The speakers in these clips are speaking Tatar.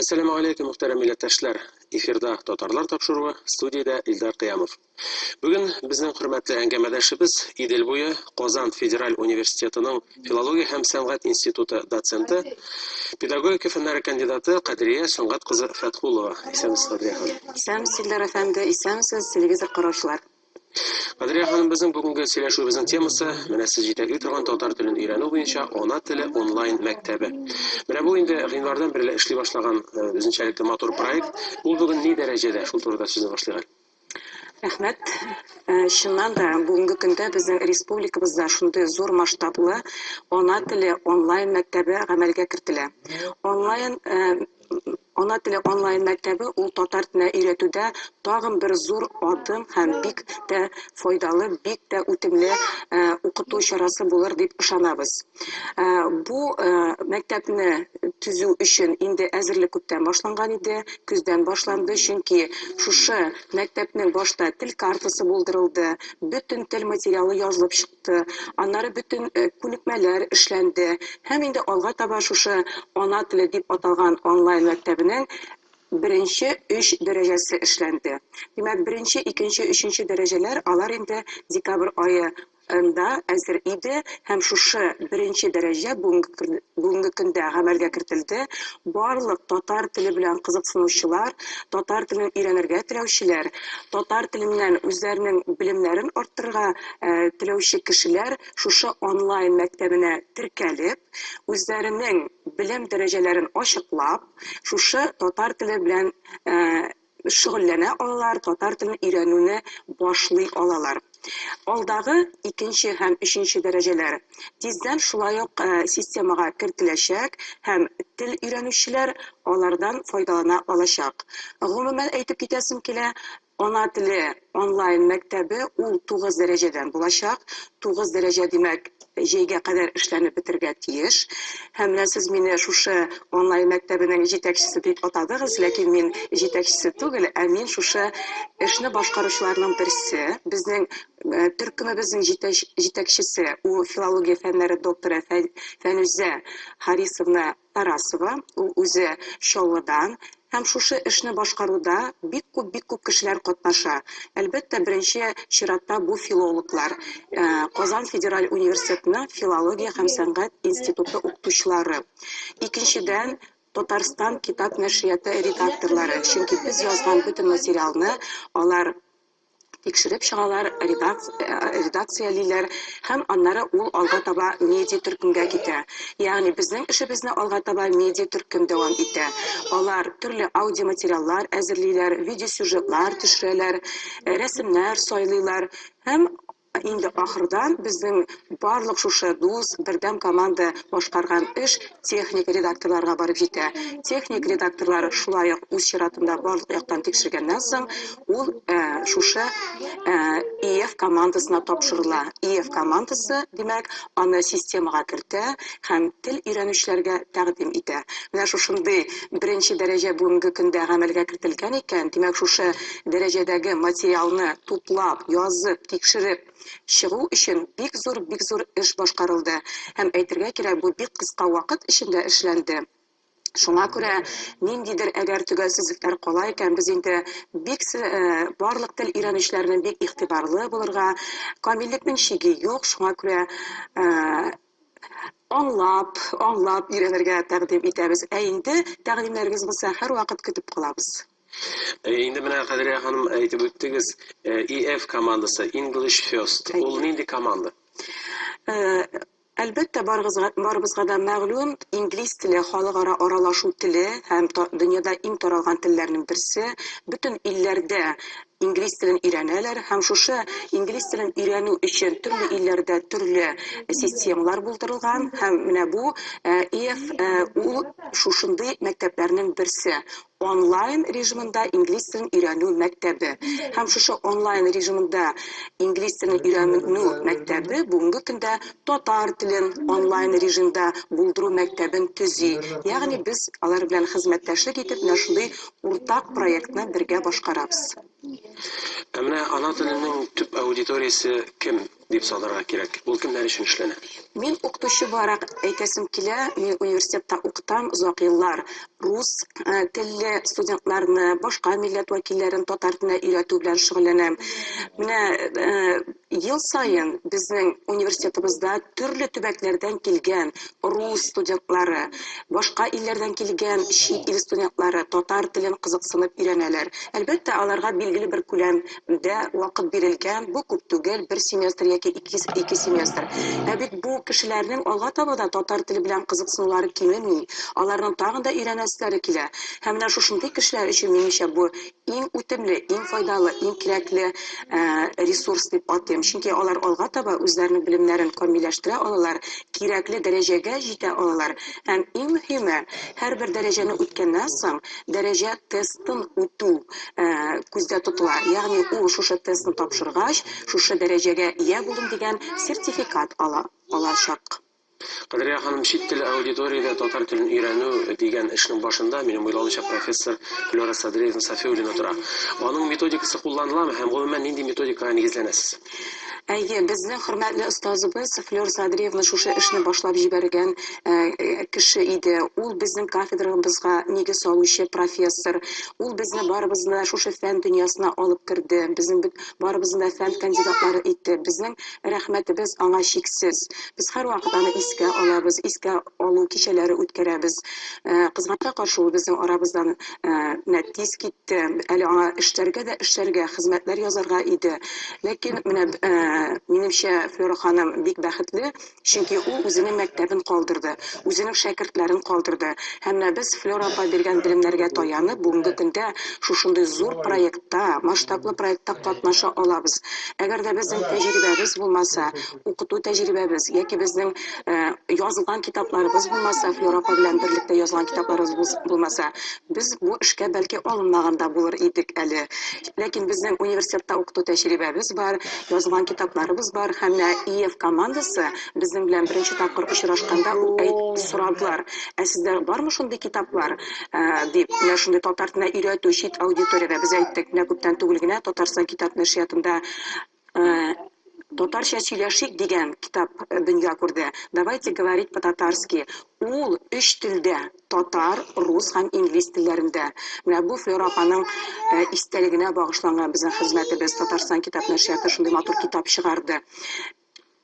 Әссәламү мөхтәрәм милләттәшләр! Эфирда Татарлар тапшыруы, студиядә Илдар Кыямов. Бүген безнең хөрмәтле әңгәмәдәшебез Идел буе Казан федераль университетының филология һәм сәнгать институты доценты, педагогика фәннәре кандидаты Кадрия Сөнгать кызы Фәтхулова. Исәнмесез, Кадрия ханым. Исәнмесез, Илдар әфәнде, исәнмесез, телевизор караучылар. Кадрия ханым, безнең бүгенге сөйләшүебезнең темасы менә сез җитәкли торган татар телен өйрәнү буенча Ана теле онлайн мәктәбе. Менә бу инде гыйнвардан бирле эшли башлаган үзенчәлекле матур проект. Ул бүген ни дәрәҗәдә? Шул турыда сүзне башлыйк әле. Рәхмәт. Чыннан да, бүгенге көндә безнең республикабызда шундый зур масштаблы Ана теле онлайн мәктәбе гамәлгә кертелә. Онлайн Ана теле онлайн мәктәбе ул татар теленә өйрәтүдә тагын бер зур адым һәм бик тә файдалы, бик тә үтемле укыту чарасы булыр дип ышанабыз. Бу мәктәпне төзү өчен инде әзерлек күптән башланган иде, көздән башланды, чөнки шушы мәктәпнең башта тел картасы булдырылды, бөтен тел материалы язылып чыкты. Аннары бөтен күнекмәләр эшләнде. Һәм инде алга таба шушы Ана теле дип аталган онлайн мәктәбенең беренче өч дәрәҗәсе эшләнде. Димәк, беренче, икенче, өченче дәрәҗәләр алар инде декабрь ае нда әзер иде һәм шушы беренче дәрәҗә бүгенге бүгенге көндә гамәлгә кертелде. Барлык татар теле белән кызыксынучылар, татар телен өйрәнергә теләүчеләр, татар теленнән үзләренең белемнәрен арттырырга теләүче кешеләр шушы онлайн мәктәбенә теркәлеп, үзләренең белем дәрәҗәләрен ачыклап, шушы татар теле белән шөгыльләнә алалар, татар телен өйрәнүне башлый алалар. Алдагы икенче һәм өченче дәрәҗәләр тиздән шулай ук системага кертеләчәк һәм тел өйрәнүчеләр алардан файдалана алачак. Гомумән әйтеп китәсем килә, Ана теле онлайн мәктәбе ул 9 дәрәҗәдән булачак. 9 дәрәҗә, димәк, җәйгә кадәр эшләнеп бетергә тиеш. Һәм менә сез мине шушы онлайн мәктәбенең җитәкчесе дип атадыгыз, ләкин мин җитәкчесе түгел, ә мин шушы эшне башкаручыларның берсе. Безнең төркемебезнең җитәкчесе, ул филология фәннәре докторы Фәнүзә Харисовна Тарасова, ул үзе Чаллыдан, һәм шушы эшне башкаруда бик күп, бик күп кешеләр катнаша. Әлбәттә, беренче чиратта бу филологлар, Казан федераль университетының филология һәм сәнгать институты укытучылары. Икенчедән, Татарстан китап нәшрияты редакторлары, чөнки без язган бөтен материалны алар тикшереп чыгалар, редакциялиләр һәм аннары ул алга таба медиа төркемгә китә. Ягъни безнең эшебезне алга таба медиа төркем дәвам итә. Алар төрле аудиоматериаллар әзерлиләр, видеосюжетлар төшерәләр, рәсемнәр сайлыйлар һәм инде ахырдан безнең барлык шушы дус, бердәм команда башкарган эш техник редакторларга барып җитә. Техник редакторлар шулай ук үз чиратында барлык яктан тикшергәннән соң, ул шушы ИФ командасына тапшырыла. ИФ командасы, димәк, аны системага кертә һәм тел өйрәнүчеләргә тәкъдим итә. Менә шушындый беренче дәрәҗә бүгенге көндә гамәлгә кертелгән икән, димәк, шушы дәрәҗәдәге материалны туплап, язып, тикшереп чыгу өчен бик зур, бик зур эш башкарылды. Һәм әйтергә кирәк, бу бик кыска вакыт эчендә эшләнде. Шуңа күрә ниндидер әгәр төгәлсезлекләр кала икән, без инде бик барлык тел өйрәнүчеләрнең бик игътибарлы булырга, камиллекнең чиге юк, шуңа күрә аңлап, аңлап өйрәнергә тәкъдим итәбез. Ә инде тәкъдимнәрегез булса, һәрвакыт көтеп калабыз. Инде менә Кадрия ханым әйтеп үттегез, EF командасы, English First. Ул нинди команда? Әлбәттә, барыгызга, барыбызга да мәгълүм, инглиз теле халыкара аралашу теле һәм дөньяда иң таралган телләрнең берсе. Бөтен илләрдә инглиз телен өйрәнәләр һәм шушы инглиз телен өйрәнү өчен төрле илләрдә төрле системалар булдырылган һәм менә бу EF ул шушындый мәктәпләрнең берсе. Онлайн режимында инглиз телен өйрәнү мәктәбе. Һәм шушы онлайн режимында инглиз телен өйрәнү мәктәбе бүгенге көндә татар телен онлайн режимда булдыру мәктәбен төзи. Ягъни без алар белән хезмәттәшлек итеп, менә шундый уртак проектны бергә башкарабыз. Ә менә ана теленең төп аудиториясе кем дип санарга кирәк? Ул кемнәр өчен эшләнә? Мин укытучы буларак әйтәсем килә, мин университетта укытам озак еллар. Рус телле студентларны, башка милләт вәкилләрен татар теленә өйрәтү белән шөгыльләнәм. Менә ел саен безнең университетыбызда төрле төбәкләрдән килгән рус студентлары, башка илләрдән килгән чит ил студентлары татар телен кызыксынып өйрәнәләр. Әлбәттә, аларга билгеле бер күләмдә вакыт бирелгән, бу күп түгел, бер семестр яки ике семестр. Ә бит бу кешеләрнең алга таба да татар теле белән кызыксынулары кимеми, аларның тагын да өйрәнәселәре килә. Һәм менә шушындый кешеләр өчен, минемчә, бу иң үтемле, иң файдалы, иң кирәкле ресурс дип атыйм. Чөнки алар алга таба үзләренең белемнәрен камилләштерә алалар, кирәкле дәрәҗәгә җитә алалар. Һәм иң мөһиме, һәрбер дәрәҗәне үткәннән соң, дәрәҗә тестын үтү күздә тотыла. Ягъни ул шушы тестны тапшыргач, шушы дәрәҗәгә ия булдым дигән сертификат ала алачак. Кадрия ханым, чит тел аудиториядә татар телен өйрәнү дигән эшнең башында, минем уйлавымча, профессор Флера Садриевна Сафиуллина тора. Аның методикасы кулланыламы һәм гомумән нинди методикага нигезләнәсез? Әйе, безнең хөрмәтле остазыбыз Флера Садриевна шушы эшне башлап җибәргән кеше иде. Ул безнең кафедрабызга нигез салучы профессор. Ул безне барыбызны шушы фән дөньясына алып керде. Безнең барыбызны да фән кандидатлары итте. Безнең рәхмәтебез аңа чиксез. Без һәрвакыт аны искә алабыз, искә алу кичәләре үткәрәбез. Кызганычка каршы, ул безнең арабыздан менә тиз китте. Әле аңа эшләргә дә эшләргә, хезмәтләр язарга иде. Ләкин менә минемчә, Флера ханым бик бәхетле, чөнки ул үзенең мәктәбен калдырды, үзенең шәкертләрен калдырды. Һәм менә без Флера апа биргән белемнәргә таянып, бүгенге көндә шушындый зур проектта, масштаблы проектта катнаша алабыз. Әгәр дә безнең тәҗрибәбез булмаса, укыту тәҗрибәбез яки безнең язылган китапларыбыз булмаса, Флера апа белән берлектә язылган китапларыбыз булмаса, без бу эшкә бәлки алынмаган да булыр идек әле. Ләкин безнең университетта укыту тәҗрибәбез бар, язылган китапларыбыз бар, һәм менә ИЭФ командасы безнең белән беренче тапкыр очрашканда ук сорадылар: "Ә сездә бармы шундый китаплар?" дип, менә шундый татар теленә өйрәтү чит аудиториядә. Без әйттек, менә күптән түгел генә Татарстан китап нәшриятында "Татарча сөйләшик" дигән китап дөнья күрде. Давайте говорить по-татарски. Ул өч телдә: татар, рус һәм инглиз телләрендә. Менә бу Флера апаның истәлегенә багышланган безнең хезмәтебез. Татарстан китап нәшрияты шундый матур китап чыгарды.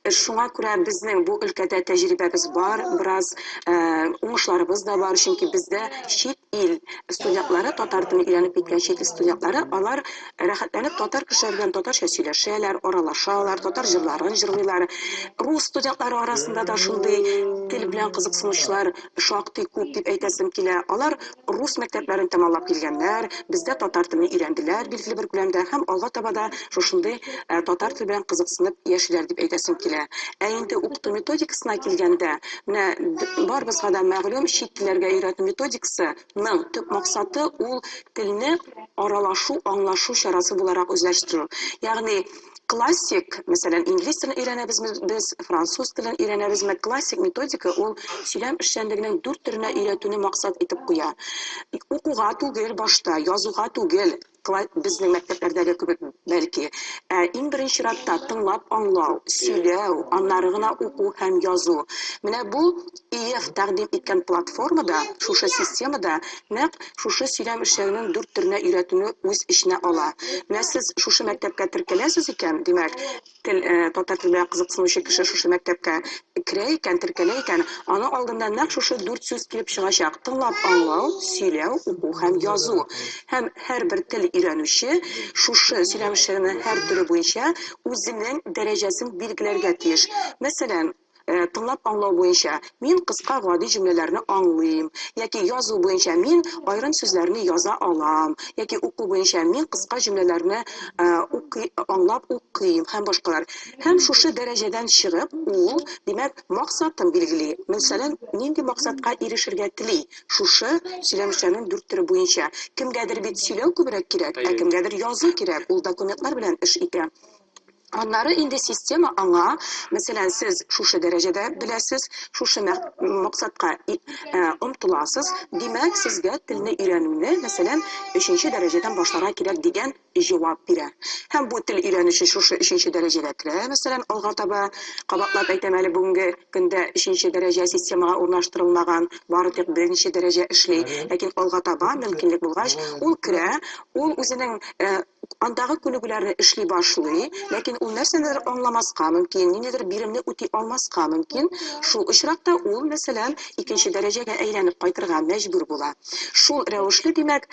Шуңа күрә безнең бу өлкәдә тәҗрибәбез бар, бераз уңышларыбыз да бар, чөнки бездә чит ил студентлары, татар телен өйрәнеп киткән чит ил студентлары, алар рәхәтләнеп татар кешеләре белән татарча сөйләшәләр, аралашалар, татар җырларын җырлыйлар. Рус студентлары арасында да шундый тел белән кызыксынучылар шактый күп дип әйтәсем килә. Алар рус мәктәпләрен тәмамлап килгәннәр, бездә татар телен өйрәнделәр билгеле бер күләмдә һәм алга таба да шушындый татар теле белән кызыксынып яшиләр дип әйтәсем килә. Ә инде укыту методикасына килгәндә, менә барыбызга да мәгълүм, чит телләргә өйрәтү методикасының төп максаты ул телне аралашу, аңлашу чарасы буларак үзләштерү. Ягъни классик, мәсәлән, инглиз телен өйрәнәбезме без, француз телен өйрәнәбезме, классик методика ул сөйләм эшчәнлегенең дүрт төренә өйрәтүне максат итеп куя. Укуга түгел башта, язуга түгел, безнең мәктәпләрдәге кебек бәлки. Ә иң беренче чиратта тыңлап аңлау, сөйләү, аннары гына уку һәм язу. Менә бу ИЭФ тәкъдим иткән платформада, шушы системада нәкъ шушы сөйләм эшчәнлегенең дүрт төренә өйрәтүне үз эченә ала. Менә сез шушы мәктәпкә теркәләсез икән, димәк, тел татар теле белән кызыксынучы кеше шушы мәктәпкә керә икән, теркәлә икән, аның алдында нәкъ шушы дүрт сүз килеп чыгачак: тыңлап аңлау, сөйләү, уку һәм язу. Һәм һәрбер тел өйрәнүче шушы сөйләм эшчәнлегенең һәр төре буенча үзенең дәрәҗәсен билгеләргә тиеш. Мәсәлән, тыңлап аңлау буенча мин кыска гади җөмләләрне аңлыйм, яки язу буенча мин аерым сүзләрне яза алам, яки уку буенча мин кыска җөмләләрне укый, аңлап укыйм һәм башкалар. Һәм шушы дәрәҗәдән чыгып, ул, димәк, максатын билгели. Мәсәлән, нинди максатка ирешергә тели шушы сөйләм эшчәнлегенең дүрт төре буенча. Кемгәдер бит сөйләү күбрәк кирәк, ә кемгәдер язу кирәк, ул документлар белән эш итә. Аннары инде система аңа, мәсәлән, сез шушы дәрәҗәдә беләсез, шушы максатка омтыласыз, димәк, сезгә телне өйрәнүне, мәсәлән, өченче дәрәҗәдән башларга кирәк дигән җавап бирә. Һәм бу тел өйрәнүче шушы өченче дәрәҗәгә керә, мәсәлән, алга таба, кабатлап әйтәм әле, бүгенге көндә өченче дәрәҗә системага урнаштырылмаган, бары тик беренче дәрәҗә эшли, ләкин алга таба мөмкинлек булгач, ул керә, ул үзенең андагы күнегүләрне эшли башлый, ләкин ул нәрсәнедер аңламаска мөмкин, ниндидер биремне үти алмаска мөмкин. Шул очракта ул, мәсәлән, икенче дәрәҗәгә әйләнеп кайтырга мәҗбүр була. Шул рәвешле, димәк,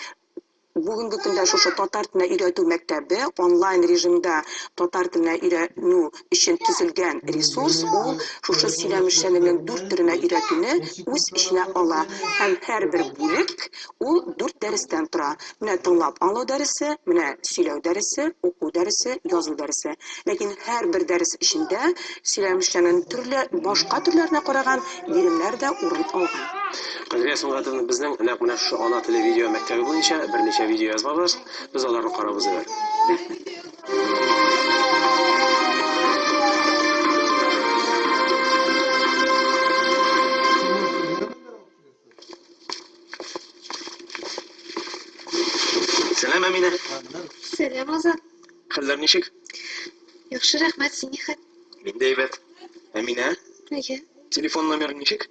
бүгенге көндә шушы татар теленә өйрәтү мәктәбе онлайн режимда татар теленә өйрәнү өчен төзелгән ресурс, ул шушы сөйләм эшчәнлегенең дүрт төренә өйрәтүне үз эченә ала. Һәм һәрбер бүлек ул дүрт дәрестән тора. Менә тыңлап аңлау дәресе, менә сөйләү дәресе, уку дәресе, язу дәресе. Ләкин һәрбер дәрес эчендә сөйләм эшчәнлегенең төрле башка төрләренә караган биремнәр дә урын алган. Кадрия Сөнгатовна, безнең нәкъ менә шушы ана теле видео мәктәбе буенча берничә видео язмабыз. Без аларны карап узыйк. Рәхмәт. Сәлам, Әминә. Сәлам, Азат. Хәлләр ничек? Яхшы, рәхмәт, син нихәл? Мин дә әйбәт. Әминә, Әйе. телефон номерың ничек?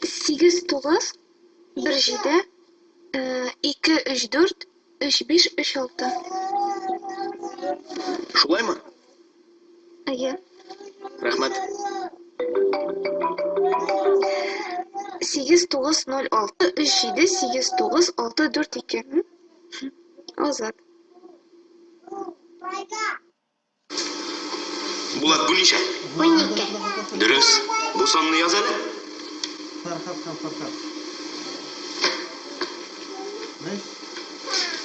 8 9 1 7 2 3 4 3 5 3 6. Шулаймы? Әйе. Рәхмәт. 8 9 0 6 3 7 8 9 6 4 2. Азат. Булат, бу ничә? 12. Дөрес. Бу санны яз әле. Фәрхат һәм Фәрхат. Нәй?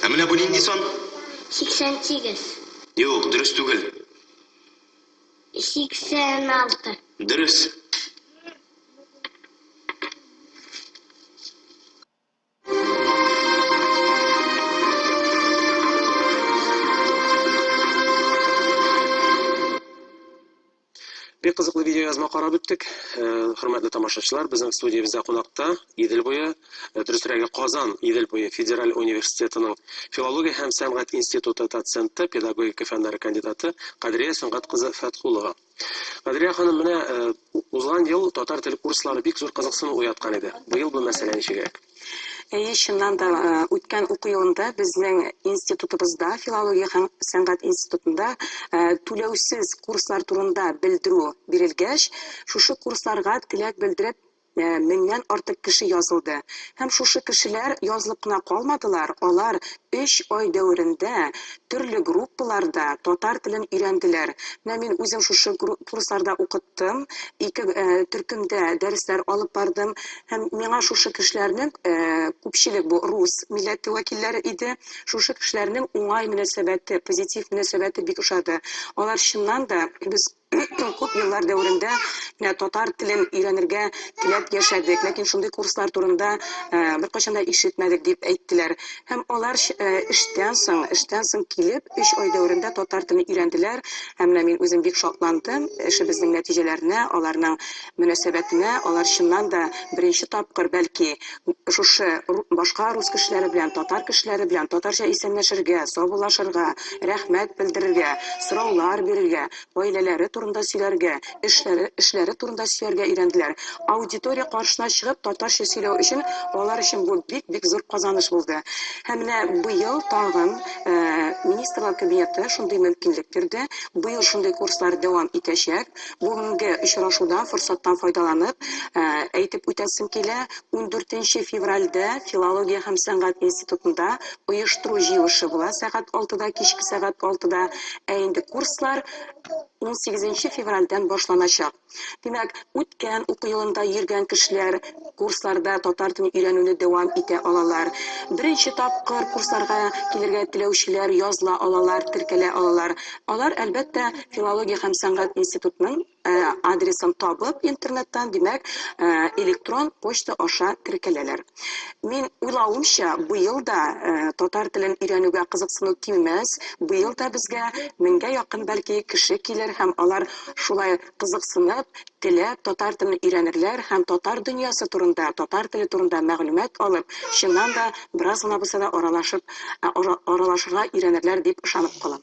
Ә менә бу нинди сан? 88. Юк, дөрес түгел. 86. Дөрес. Бик кызыклы видео язма карап үттек. Хөрмәтле тамашачылар, безнең студиябездә кунакта Идел буе, дөресрәге Казан Идел буе федераль университетының филология һәм сәнгать институты доценты, педагогика фәннәре кандидаты Кадрия Сөнгать кызы Фәтхулова. Кадрия ханым, менә узган ел татар теле курслары бик зур кызыксыну уяткан иде. Быел бу мәсьәлә ничегрәк? Әйе, чыннан да үткән уку елында безнең институтыбызда, филология һәм сәнгать институтында түләүсез курслар турында белдерү бирелгәч, шушы курсларга теләк белдереп меңнән артык кеше язылды. Һәм шушы кешеләр язылып кына калмадылар, алар 3 ай дәверендә төрле группаларда татар телен өйрәнделәр. Менә мин үзем шушы курсларда укыттым, ике төркемдә дәресләр алып бардым. Һәм миңа шушы кешеләрнең күпчелек бу рус милләте вәкилләре иде. Шушы кешеләрнең уңай мөнәсәбәте, позитив мөнәсәбәте бик ошады. Алар чыннан да без күп еллар дәверендә менә татар телен өйрәнергә теләп яшәдек, ләкин шундый курслар турында беркайчан да ишетмәдек дип әйттеләр. Һәм алар эштән соң килеп 3 ай дәверендә татар телен өйрәнделәр. Һәм менә мин үзем бик шатландым эшебезнең нәтиҗәләренә, аларның мөнәсәбәтенә. Алар чыннан да беренче тапкыр бәлки шушы башка рус кешеләре белән, татар кешеләре белән татарча исәнләшергә, саубуллашырга, рәхмәт белдерергә, сораулар бирергә, гаиләләре турында сөйләргә, эшләре турында сөйләргә өйрәнделәр. Аудитория каршына чыгып татарча сөйләү өчен алар өчен бу бик-бик зур казаныш булды. Һәм менә быел тагын Министрлар Кабинеты шундый мөмкинлек бирде. Быел шундый курслар дәвам итәчәк. Бүгенге очрашуда форсаттан файдаланып, әйтеп үтәсем килә, 14 февральдә Филология һәм сәнгать институтында оештыру җыелышы була сәгать 6-да, кичке сәгать 6-да. Ә инде курслар 18 февральдән башланачак. Димәк, үткән уку елында йөргән кешеләр курсларда татар телен өйрәнүне дәвам итә алалар. Беренче тапкыр курсларга килергә теләүчеләр языла алалар, теркәлә алалар. Алар, әлбәттә, филология һәм сәнгать институтының адресын табып интернеттан, димәк, электрон почта аша теркәләләр. Мин уйлавымча, быел да татар телен өйрәнүгә кызыксыну кимемәс. Быел да безгә меңгә якын бәлки кеше килер һәм алар шулай кызыксынып, теләп татар телен өйрәнерләр һәм татар дөньясы турында, татар теле турында мәгълүмат алып, чыннан да бераз гына булса да аралашып, аралашырга өйрәнерләр дип ышанып калам.